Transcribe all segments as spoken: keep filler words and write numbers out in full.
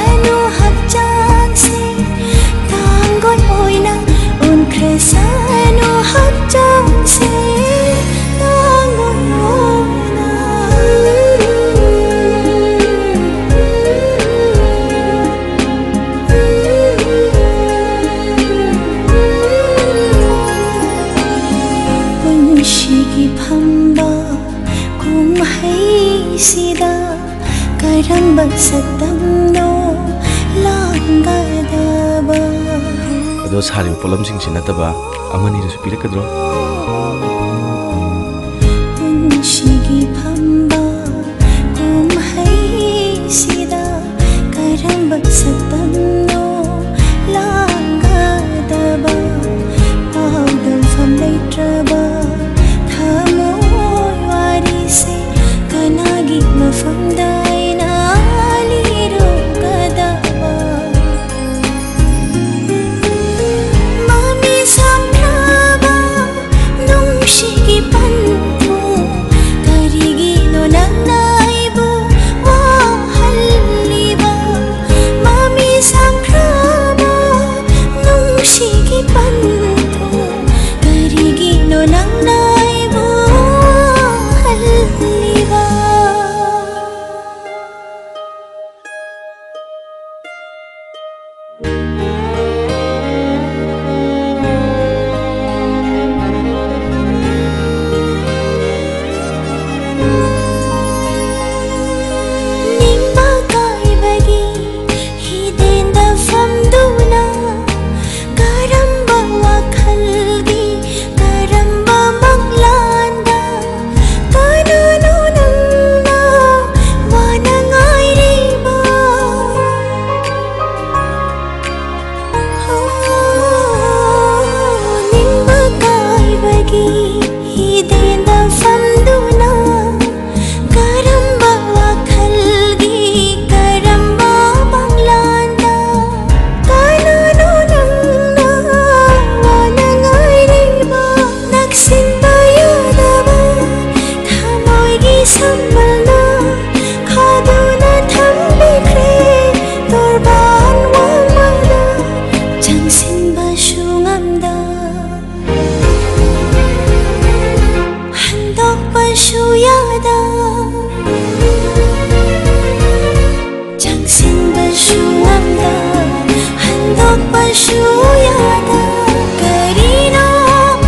ꯑꯅꯨ ꯍꯛꯆꯥꯡꯁꯦ ꯇꯥꯡꯒꯣꯏ ꯑꯣꯏꯅ ꯑꯣꯟꯈ꯭ꯔꯁꯅꯨ, ꯍꯛꯆꯥꯡꯁꯦ ꯇꯥꯡꯒꯣꯏ ꯑꯣꯏꯅ꯫ ꯄꯨꯟꯁꯤꯒꯤ ꯐꯝꯕ ꯀꯨꯝꯍꯩꯁꯤꯗ ꯀꯔꯝꯕ ꯁꯛꯇꯝꯅꯣ ꯂꯥꯡꯒꯗꯕ? ꯑꯗꯣ ꯁꯥꯔꯤꯕ ꯄꯣꯠꯂꯝꯁꯤꯡꯁꯤ ꯅꯠꯇꯕ ꯑꯃꯅꯤꯗꯨꯁꯨ ꯄꯤꯔꯛꯀꯗ꯭ꯔꯣ? ꯄꯨꯟꯁꯤꯒꯤ ꯐꯝꯕ ꯀꯨꯝꯍꯩꯁꯤꯗ ꯀꯔꯝꯕ ꯁꯛꯇꯝꯅꯣ ꯂꯥꯡꯒꯗꯕ? ꯄꯥꯎꯗꯝꯐꯝ ꯂꯩꯇ꯭ꯔꯕ ꯊꯃꯣꯏ ꯋꯥꯔꯤꯁꯦ ꯀꯅꯥꯒꯤ ꯃꯐꯝꯗ ꯑꯩꯅ ꯂꯤꯔꯨꯒꯗꯕ? ꯃꯃꯤ ꯁꯥꯝꯂꯕ ꯅꯨꯡꯁꯤꯒꯤ ꯄꯟꯊꯨꯡ, ꯀꯔꯤꯒꯤꯅꯣ ꯅꯪꯅ ꯑꯩꯕꯨ ꯋꯥꯍꯜꯂꯤꯕ? ꯃꯃꯤ ꯁꯥꯝꯈ꯭ꯔꯕ ꯅꯨꯡꯁꯤꯒꯤ ꯄꯟꯊꯨꯡ, ꯁꯨ ꯌꯥꯗ ꯀꯔꯤꯅꯣ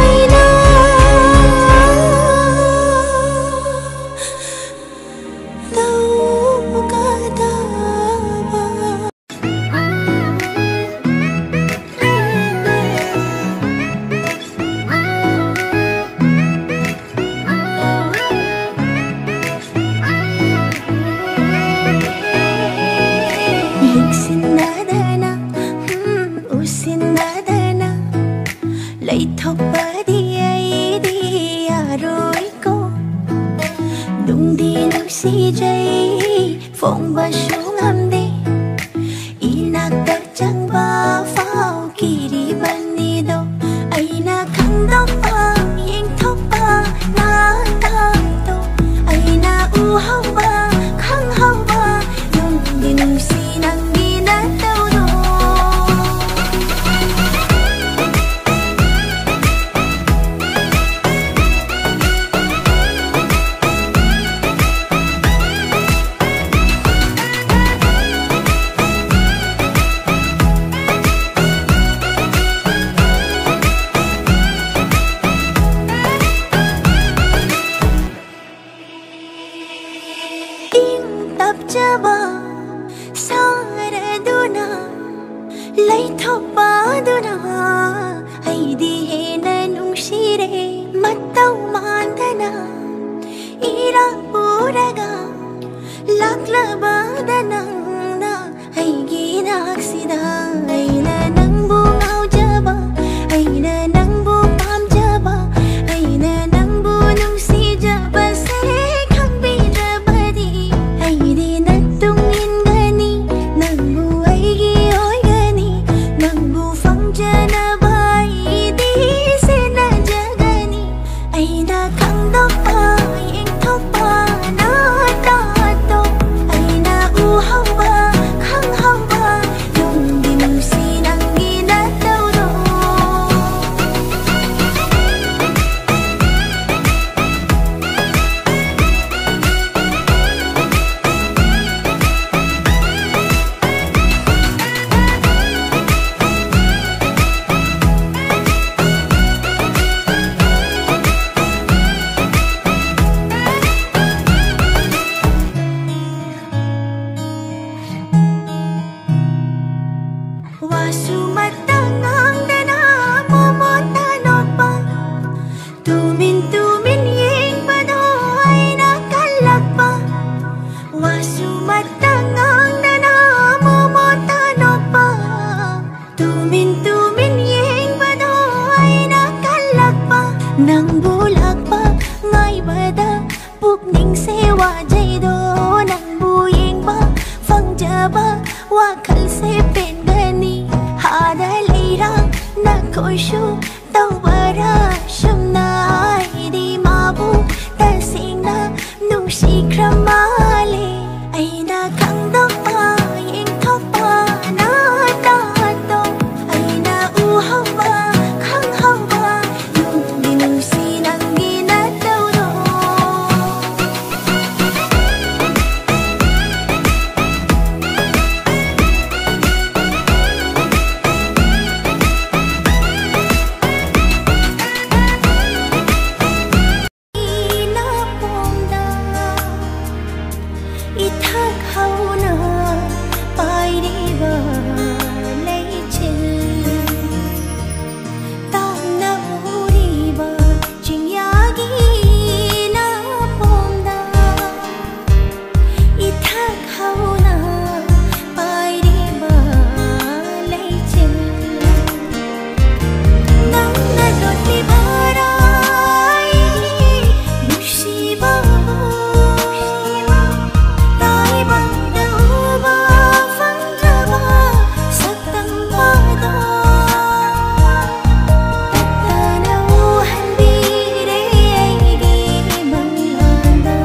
ꯑꯩꯅ ꯇꯧꯒꯗꯕ? ꯌꯦꯡꯁꯤꯟꯅꯗꯅ, ꯎꯝ, ꯎꯁꯤꯟꯅꯗꯅ ꯂꯩꯊꯣꯛꯄꯗꯤ ꯑꯩꯗꯤ ꯌꯥꯔꯣꯏꯀꯣ꯫ ꯅꯨꯡꯗꯤ ꯅꯨꯡꯁꯤꯖꯩ, ꯐꯣꯡꯕꯁꯨ ꯉꯝꯗꯦ꯫ ꯏꯅꯥꯛꯇ ꯆꯪꯕ ꯐꯥꯎ ꯀꯤꯔꯤꯕꯅꯤꯗꯣ꯫ ꯑꯩꯅ ꯈꯪꯗꯣꯛꯄ, ꯌꯦꯡꯊꯣꯛꯄ ꯅꯥꯇꯥꯗꯣ꯫ ꯑꯩꯅ ꯎꯍꯧꯕ, ꯈꯪꯍꯧꯕ ꯅꯨꯡꯗꯤ ꯅꯨꯡꯁꯤ ꯅꯪꯒꯤ ꯅꯇꯧꯗꯣ꯫ ꯏꯪ ꯇꯞꯆꯕ ꯁꯥꯔꯗꯨꯅ ꯂꯩꯊꯣꯛꯄꯗꯨꯅ ꯑꯩꯗꯤ ꯍꯦꯟꯅ ꯅꯨꯡꯁꯤꯔꯦ꯫ ꯃꯇꯧ ꯃꯥꯟꯗꯅ ꯏꯔꯥꯡ ꯄꯨꯔꯒ ꯂꯥꯛꯂꯕꯗ ꯅꯪꯅ ꯑꯩꯒꯤ ꯅꯥꯛꯁꯤꯗ꯫ ꯑꯩꯅ ꯅꯪꯕꯨ ꯉꯥꯎꯖꯕ, ꯑꯩꯅ ꯅꯪꯕꯨ ꯄꯥꯝꯖꯕ, ꯑꯩꯅ ꯅꯪꯕꯨ ꯅꯨꯡꯁꯤꯖꯕꯁꯦ ꯈꯪꯕꯤꯗ꯭ꯔꯕꯗꯤ ꯑꯩꯗꯤ ꯅꯇꯨꯡ ꯏꯟꯒꯅꯤ꯫ ꯅꯪꯕꯨ ꯑꯩꯒꯤ ꯑꯣꯏꯒꯅꯤ, ꯅꯪꯕꯨ ꯐꯪꯖꯅꯕ ꯑꯩꯗꯤ ꯁꯦꯟꯅꯖꯒꯅꯤ꯫ ꯑꯩꯅ ꯈꯪꯗꯣꯛꯄ, ꯌꯦꯡꯊꯣꯛꯄ ꯅꯥꯇꯥꯗꯣ꯫ ꯑꯩꯅ ꯎꯍꯧꯕ, ꯈꯪꯍꯧꯕ ꯅꯨꯡꯗꯤ ꯅꯨꯡꯁꯤ ꯁꯨꯃꯠꯇ ꯉꯥꯡꯗꯅ ꯃꯣꯃꯣꯇ ꯅꯣꯛꯄ, ꯇꯨꯃꯤꯟ ꯇꯨꯃꯤꯟ ꯌꯦꯡꯕꯗꯣ ꯑꯩꯅ ꯀꯜꯂꯛꯄ꯫ ꯋꯥꯁꯨꯃꯠꯇ ꯉꯥꯡꯗꯅ ꯃꯣꯃꯣꯇ ꯅꯣꯛꯄ, ꯇꯨꯃꯤꯟ ꯇꯨꯃꯤꯟ ꯌꯦꯡꯕꯗꯣ ꯑꯩꯅ ꯀꯜꯂꯛꯄ꯫ ꯅꯪꯕꯨ ꯂꯥꯛꯄ ꯉꯥꯏꯕꯗ ꯄꯨꯛꯅꯤꯡꯁꯦ ꯋꯥꯖꯩꯗꯣ, ꯅꯪꯕꯨ ꯌꯦꯡꯕ ꯐꯪꯖꯕ ꯋꯥꯈꯜꯁꯦ ꯄꯦꯟꯒꯅꯤ꯫ ꯑꯥꯗ ꯂꯩꯔꯥꯡ ꯅꯈꯣꯏꯁꯨ ꯇꯧꯕꯔꯥ ꯁꯨꯝꯅ? ꯑꯩꯗꯤ ꯃꯥꯕꯨ ꯇꯁꯦꯡꯅ ꯅꯨꯡꯁꯤꯈ꯭ꯔ ꯃꯥꯜꯂꯦ꯫ ꯑꯩꯅ ꯈꯪꯗꯣꯛꯄ ꯌꯦꯡꯊꯣꯛꯄ ꯅꯥꯇꯣꯟ, ꯑꯩꯅ ꯎꯍꯧꯕ ꯈꯪꯍꯧꯕ ꯅꯨꯡꯒꯤ ꯅꯨꯡꯁꯤ ꯅꯪꯒꯤ ꯅꯇꯧꯗꯣ꯫ ꯅꯥꯄꯣꯝꯗ ꯏꯊꯛ ꯍꯧꯅ ꯄꯥꯏꯔꯤꯕ ꯂꯩꯆꯤꯜ, ꯇꯥꯡꯅ ꯎꯔꯤꯕ ꯆꯤꯡꯌꯥꯒꯤ ꯅꯥꯄꯣꯝꯗ ꯏꯊꯛ ꯍꯧꯅ ꯄꯥꯏꯔꯤꯕ ꯂꯩꯆꯤꯜ, ꯅꯪꯅ ꯂꯣꯠꯂꯤꯕꯔꯥ ꯑꯩꯒꯤ ꯅꯨꯡꯁꯤꯕꯕꯨ? ꯇꯥꯏꯕꯪꯗ ꯎꯕ ꯐꯪꯗ꯭ꯔꯕ ꯁꯛꯇꯝ ꯑꯗꯣ ꯇꯞꯇꯅ ꯎꯍꯟꯕꯤꯔꯦ ꯑꯩꯒꯤ ꯃꯪꯂꯥꯟꯗ꯫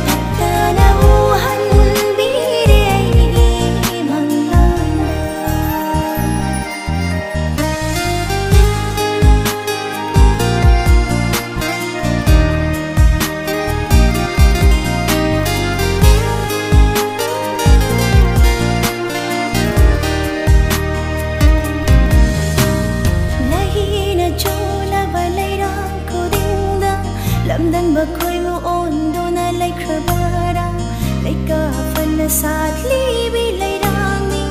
ꯇꯞꯇꯅ ꯎꯍꯟꯕꯤꯔꯦ ꯑꯩꯒꯤ ꯃꯪꯂꯥꯟꯗ꯫ ꯂꯩꯅ ꯆꯣꯠꯂꯕ ꯂꯩꯔꯥꯡ ꯈꯨꯗꯤꯡꯗ ꯂꯝꯗꯝꯕ ꯈꯣꯏꯃꯨ ꯑꯣꯟꯗꯨꯅ ꯂꯩꯈ꯭ꯔꯕꯔꯥ? ꯂꯩꯀꯥ ꯐꯅ ꯁꯥꯠꯂꯤꯕꯤ ꯂꯩꯔꯥꯡꯅꯤ꯫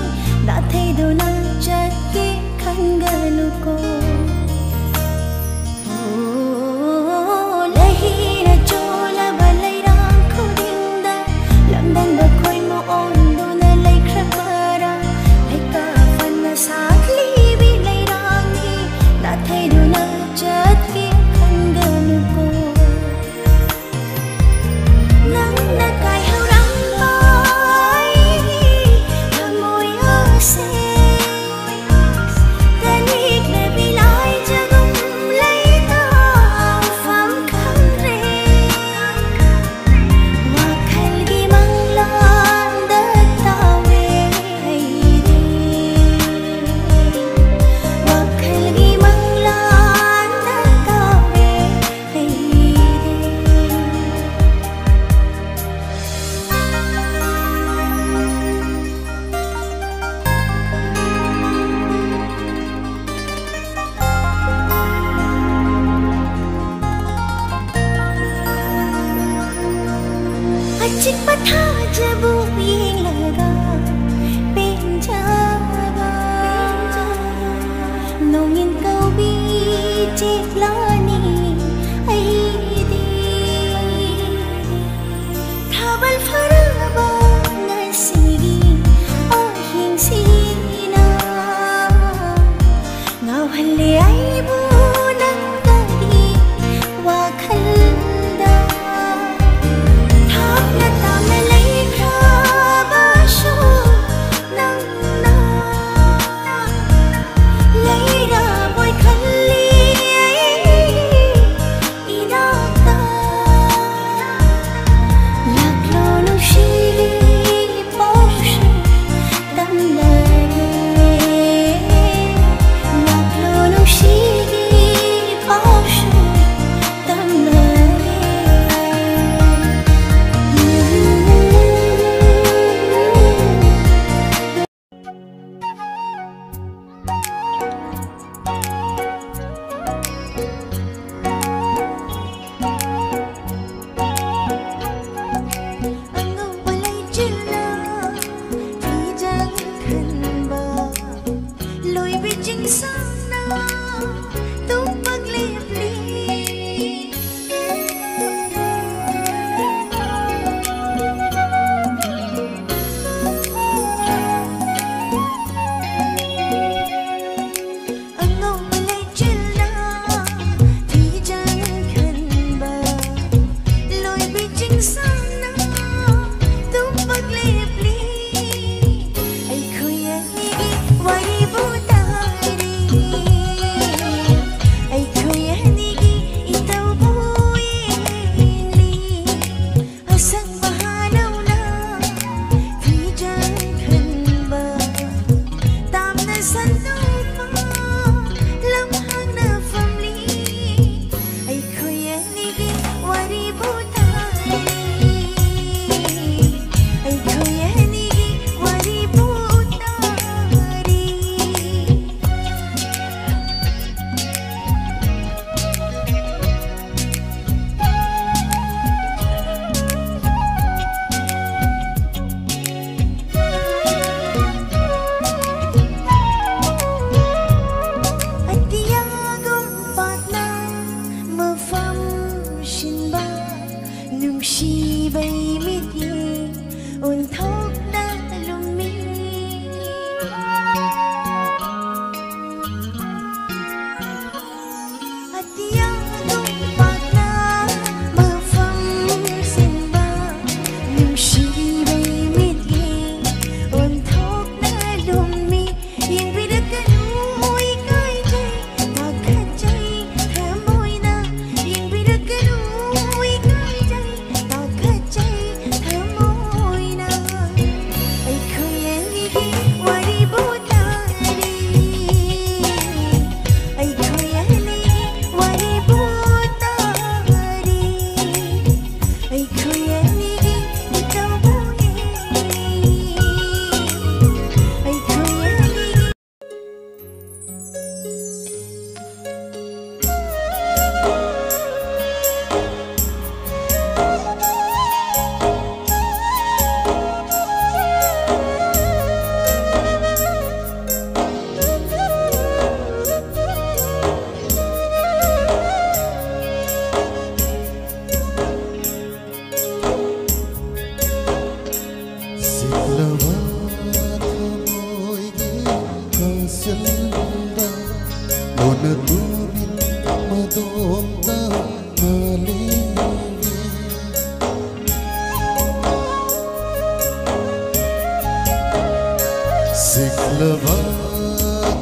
ꯆꯤꯛꯂꯕ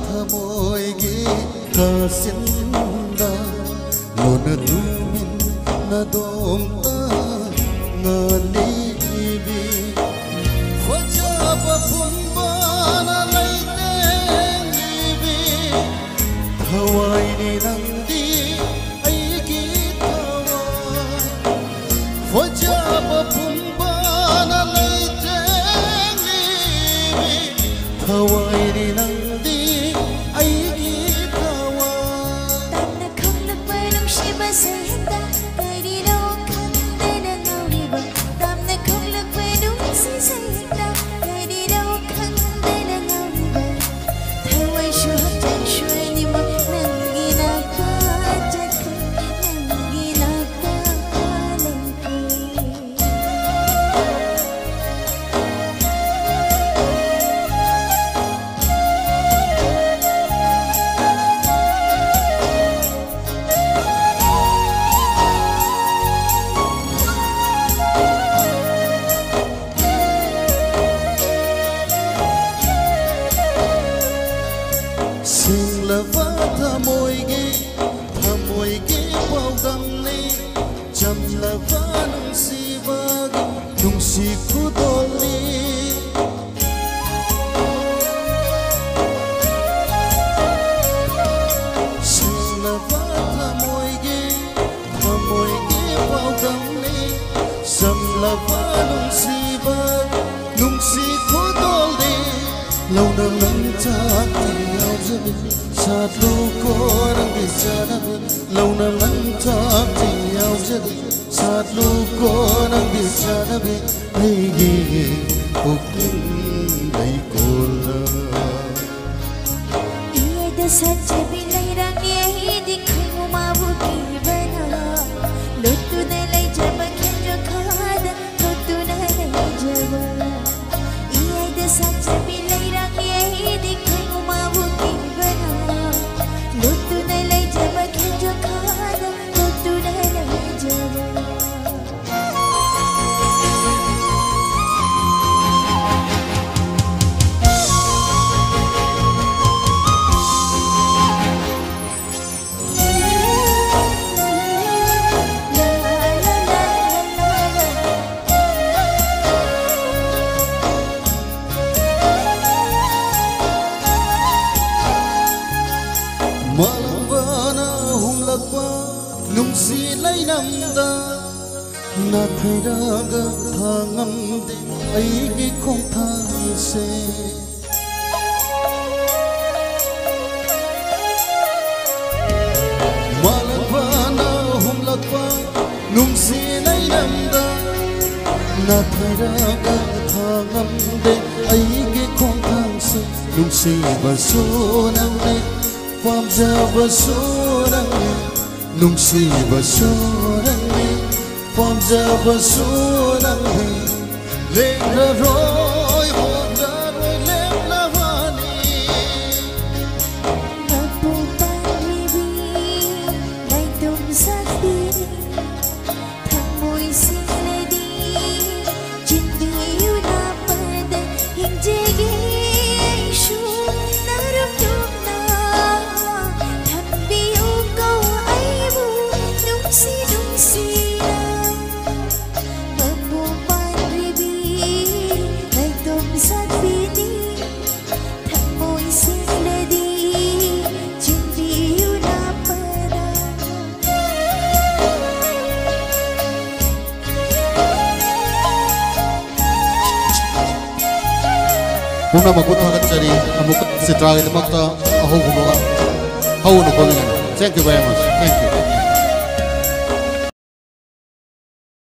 ꯊꯃꯣꯏꯒꯤ ꯀꯥꯆꯤꯟꯗ ꯂꯣꯟꯅ ꯇꯨꯃꯤꯟꯅ ꯗꯣꯝꯇ ꯉꯥꯜꯂꯤꯕꯤ꯫ ꯐꯖꯕ ꯄꯨꯝꯕꯅ ꯂꯩꯇꯦꯡꯂꯤꯕꯤ꯫ ꯊꯋꯥꯏꯅꯤ ꯅꯪꯗꯤ ꯑꯩꯒꯤ ꯊꯋꯥꯏ꯫ ꯐꯖꯕ ꯄꯨꯝꯕꯅ ꯂꯩꯇꯦꯡꯂꯤꯕꯤ꯫ ꯊꯋꯥꯏꯅꯤ ꯅꯪꯗꯤ ꯑꯩꯒꯤ ꯊꯋꯥꯏ꯫ ꯇꯞꯅ ꯈꯪꯂꯛꯄ ꯅꯨꯡꯁꯤꯕ ꯁꯩꯍꯦꯛꯇ ꯀꯔꯤꯅꯣ ꯈꯪꯗꯅ ꯉꯥꯎꯔꯤꯕ꯫ ꯇꯞꯅ ꯈꯪꯂꯛꯄ ꯅꯨꯡꯁꯤ ꯁꯩꯍꯦꯛꯇ ꯀꯔꯤꯅꯣ ꯈꯪꯗꯅ ꯉꯥꯎꯔꯤꯕ꯫ ꯊꯋꯥꯏꯁꯨ ꯍꯛꯆꯥꯡꯁꯨ ꯑꯅꯤꯃꯛ ꯅꯪꯒꯤ ꯅꯥꯛꯇ ꯆꯠꯈ꯭ꯔꯦ, ꯅꯪꯒꯤ ꯅꯥꯛꯇ ꯂꯩꯈ꯭ꯔꯦ꯫ ꯁꯦꯡꯂꯕ ꯊꯃꯣꯏꯒꯤ, ꯊꯃꯣꯏꯒꯤ ꯄꯥꯎꯗꯝꯅꯤ꯫ ꯆꯝꯂꯕ ꯅꯨꯡꯁꯤꯕꯒꯤ ꯅꯨꯡꯁꯤ ꯈꯨꯗꯣꯜꯅꯤ꯫ ꯁꯦꯡꯂꯕ ꯊꯃꯣꯏꯒꯤ, ꯊꯃꯣꯏꯒꯤ ꯄꯥꯎꯗꯝꯅꯤ꯫ ꯆꯝꯂꯕ ꯅꯨꯡꯁꯤꯕ ꯅꯨꯡꯁꯤ ꯈꯨꯗꯣꯜꯅꯤ꯫ ꯂꯧꯅ ꯂꯝꯆꯥꯛꯇꯤ ꯌꯥꯎꯖꯕꯤ, ꯁꯥꯠꯂꯨꯀꯣ ꯅꯪꯒꯤ ꯆꯥꯅꯕꯤ꯫ ꯂꯧꯅ ꯂꯝꯆꯥꯛꯇꯤ ꯌꯥꯎꯖꯕꯤ, ꯁꯥꯠꯂꯨꯀꯣ ꯅꯪꯒꯤ ꯆꯥꯅꯕꯤ꯫ ꯑꯩꯒꯤ ꯄꯨꯛꯅꯤꯡ ꯂꯩꯀꯣꯜꯗ꯫ ꯏꯌꯥꯏꯗ ꯁꯥꯠꯆꯕꯤ ꯂꯩꯔꯥꯡꯅꯤ ꯑꯩꯗꯤ ꯈꯣꯏꯃꯨ ꯃꯥꯕꯨ ꯀꯤꯕꯅ꯫ ꯂꯣꯠꯇꯨꯅ ꯂꯩꯖꯕ ꯈꯦꯟꯖꯣꯈꯥꯗ ꯂꯣꯠꯇꯨꯅ ꯂꯩꯖꯕ꯫ ꯏꯌꯥꯏꯗ ꯁꯥꯠꯆꯕꯤ ꯂꯩꯔꯥꯡꯅꯤ ꯑꯩꯗꯤ ꯈꯣꯏꯃꯨ ꯃꯥꯕꯨ ꯀꯤꯕꯅ꯫ ꯂꯣꯠꯇꯨꯅ ꯂꯩꯖꯕ ꯈꯦꯟꯖꯣꯈꯥꯗ ꯂꯣꯠꯇꯨꯅ ꯂꯩꯖꯕ꯫ ꯅꯥꯊꯩꯔꯒ ꯊꯥꯡꯉꯝꯗꯦ ꯑꯩꯒꯤ ꯈꯣꯡꯊꯥꯡꯁꯦ꯫ ꯃꯥꯂꯪꯕꯅ ꯍꯨꯝꯂꯛꯄ ꯅꯨꯡꯁꯤ ꯂꯩꯅꯝꯗ ꯅꯥꯊꯩꯔꯒ ꯊꯥꯡꯉꯝꯗꯦ ꯑꯩꯒꯤ ꯈꯣꯡꯊꯥꯡꯁꯦ꯫ ꯅꯨꯡꯁꯤꯕꯁꯨ ꯅꯪꯅꯤ, ꯄꯥꯝꯖꯕꯁꯨ ꯅꯪꯅꯤ, ꯅꯨꯡꯁꯤꯕꯁꯨ ꯅꯪꯅꯤ, ꯄꯥꯝꯖꯕꯁꯨ ꯅꯪꯅꯤ꯫ ꯂꯦꯡꯂꯔꯣꯏ, ꯍꯣꯡꯂꯔꯣꯏ, ꯂꯦꯞꯂꯕꯅꯤ꯫ ꯃꯄꯨꯡ ꯄꯥꯟꯕꯤ ꯅꯥꯏꯇꯣꯝ ꯁꯛꯄꯤꯅꯤ꯫ ꯊꯃꯣꯏ ꯁꯦꯡꯂꯗꯤ ꯆꯤꯟꯕꯤꯌꯨ ꯅꯥꯄꯗ ꯍꯤꯡꯖꯒꯦ ꯑꯩꯁꯨ ꯅꯥꯔꯝꯗꯨꯝꯅ ꯊꯝꯕꯤꯌꯨ ꯀꯣ ꯑꯩꯕꯨ ꯅꯨꯡꯁꯤ ꯅꯨꯡꯁꯤꯅ꯫ ꯃꯄꯨꯡ ꯄꯥꯟꯕꯤ ꯅꯥꯏꯇꯣꯝ ꯁꯛꯄꯤꯅꯤ꯫ ꯊꯃꯣꯏ ꯁꯦꯡꯂꯗꯤ ꯆꯤꯟꯕꯤꯌꯨ ꯅꯥꯄꯗ꯫ ꯄꯨꯝꯅꯃꯛꯄꯨ ꯊꯥꯒꯠꯆꯔꯤ꯫ ꯑꯃꯨꯛꯀ ꯆꯤꯇ꯭ꯔꯥꯒꯤꯗꯃꯛꯇ ꯑꯍꯧꯕ ꯍꯧꯅ ꯈꯣꯠꯃꯤꯟꯅꯅꯤ꯫ Thank you very much. Thank you.